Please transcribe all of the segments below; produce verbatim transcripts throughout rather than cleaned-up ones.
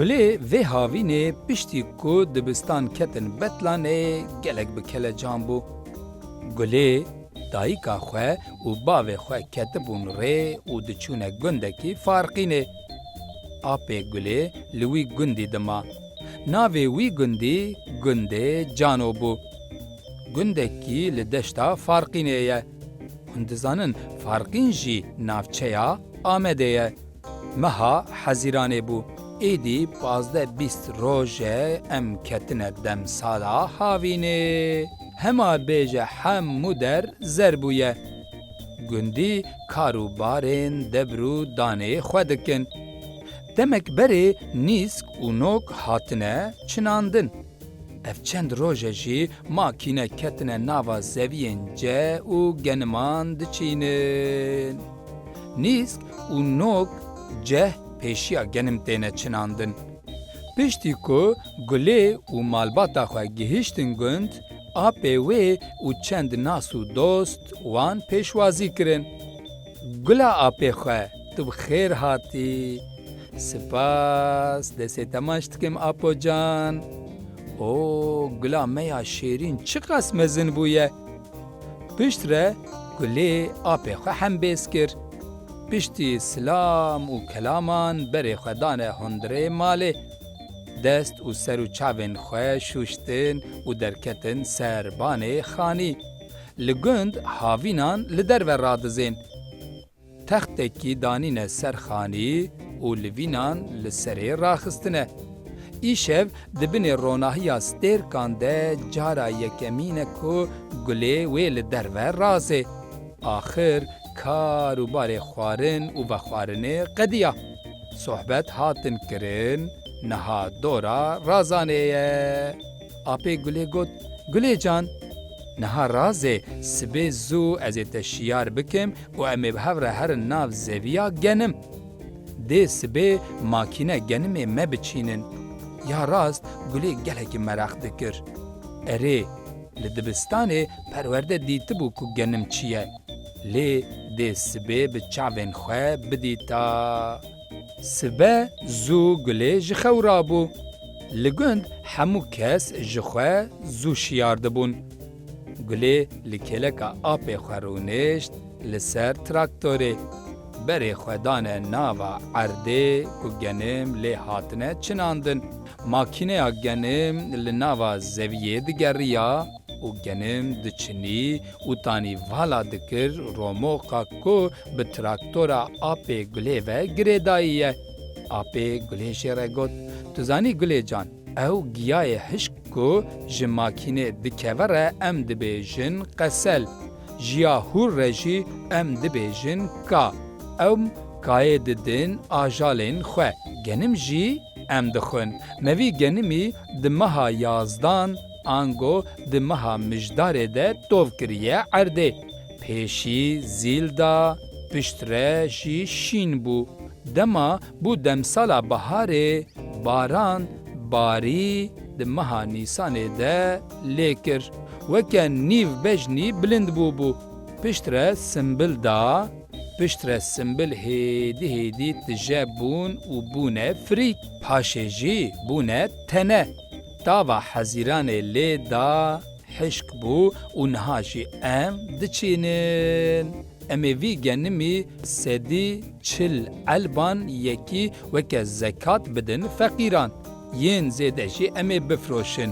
Gulê vê havînê piştî ku dibistan ketin Betlanê gelek bi kelecan bû. Gulê dayika xwe û bavê xwe ketibûn rê û diçûne gundekî Farqînê. Apê Gulê li wî gundî dima. Navê wî gundî gundê Cano bû. Gundekî li deşta Farqînê ye. Hûn dizanin Farqîn jî navçeya Amedê ye. Meha Hezîranê bû. Êdî pazdeh bîst roj e em ketine demsala havînê. Hema bêje hemû der zer bûye. Gundî kar û barên debr û danê xwe dikin. Demek berê nîsk û nok hatine çinandin. Ev çend roj e jî makîne ketine nava zeviyên ceh û geniman diçînin. Nîsk û nok ceh pêşiya genim têne çinandin. Piştî ku Gulê û malbata xwe gihiştin gund, apê wê û çend nas û dost wan pêşwazî kirin. Gula apê xwe, tu bi xêr hatî. Spas, destê te maç dikim apo can. O, gula me ya şêrîn çiqas mezin bûye. Piştre Gulê apê xwe hembêz kir. Piştî silam û kelaman berê xwe dane hundirê malê. Dest û ser û çavên xwe şûştin û derketin ser banê xanî. Li gund havînan li derve radizên. Textekî danîne ser xanî û livînan li serê raxistine. Îşev di binê ronahiya stêrkan de cara yekemîn e ku Gulê wê li derve razê. Axir kar û barê xwarin û vexwarinê qediya. Sohbet hatin kirin, niha dora razanê ye. Apê Gulê got, Gulê can, niha razê, sibê zû ez ê te şiyar bikim û em ê bi hev re herin nav zeviya genim. Dê sibê makîne genimê me biçînin. Ya rast Gulê gelekî meraq dikir. Erê, li dibistanê perwerde dîtibû ku genim çi ye. Lê dê sibê bi çavên xwe bidîta. Sibe zû Gulê ji xew rabû. Li gund hemû kes ji xwe zû şiyar dibûn. Gulê li kêleka apê xwe rûnişt li ser traktorê. Berê xwe dane nava erdê ku genim lê hatine çinandin. Makîneya genim li nava zeviyê digeriya û genim diçinî û tanî vala dikir romoqa ku bi traktora apê Gulê ve girêdayî ye. Apê Gulê jê re got, Tu zanî Gulê can, ew giyayê hişk ku ji makînê dikeve re em dibêjin qesel, ji ya hûr re jî em dibêjin ka. Em kayê didin ajalên xwe. Genim jî em dixwin. Me vî genimî di meha yazdan ango di meha Mijdarê de tov kiriye erdê. Pêşî zîl da, piştre jî şîn bû. Dema bû demsala biharê, baran, barî di meha Nîsanê de lê kir. Weke nîv bejnî bilind bûbû. Piştre simbil da, piştre simbil hêdî hêdî tije bûn û bûne firîk. Paşê jî bûne tene. Tava Hezîranê lê da, hişk bû û niha jî em diçînin. Em ê vî genimî sedî çil elban yekî weke zekat bidin feqîran. Yên zêde jî em ê bifroşin.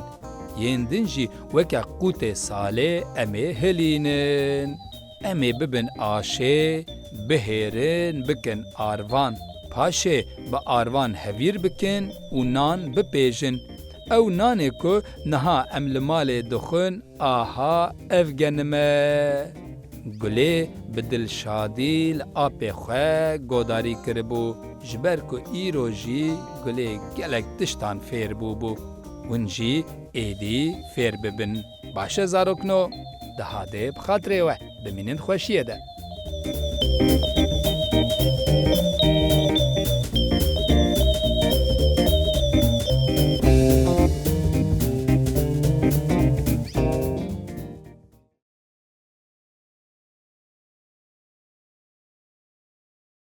Yên din jî weke qûtê salê em ê hilînin. Em ê bibin aşê, bihêrin, bikin arvan. Paşê bi arvan hevîr bikin û nan bipêjin. Ew nanê ku niha em li malê dixwin, aha ev genim e. Gulê bi dilşadî li apê xwe godarî kiribû, ji ber ku îro jî Gulê gelek tiştan fêr bûbû. Hûn jî êdî fêr bibin. Baş e zarokno, dihadê bi xatirê we, bimînin xweşiyê de.